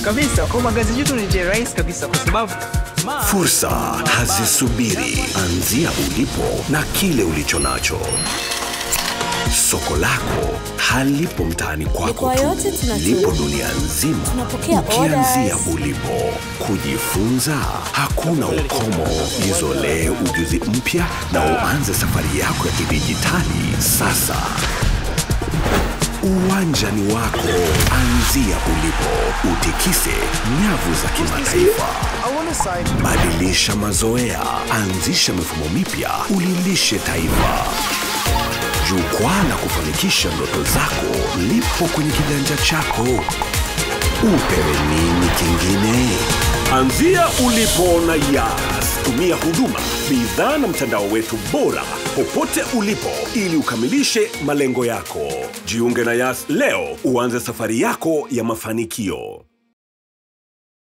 Kabisa, kwa magazeti yetu ni njia rahisi kabisa kwa sababu fursa hazisubiri. Anzia ulipo na kile ulicho nacho. Soko lako halipo mtaani kwako tu, lipo dunia nzima. Ukianzia ulipo, kujifunza hakuna ukomo. Jizolee ujuzi mpya na uanze safari yako ya kidijitali sasa. Uwanja ni wako. Anzia ulipo, utikise nyavu za kimataifa. Badilisha mazoea, anzisha mifumo mipya, ulilishe taifa. Jukwaa la kufanikisha ndoto zako lipo kwenye kiganja chako. Upewe nini kingine? Anzia ulipo na Yas. Tumia huduma, bidhaa na mtandao wetu bora popote ulipo ili ukamilishe malengo yako. Jiunge na Yas leo, uanze safari yako ya mafanikio.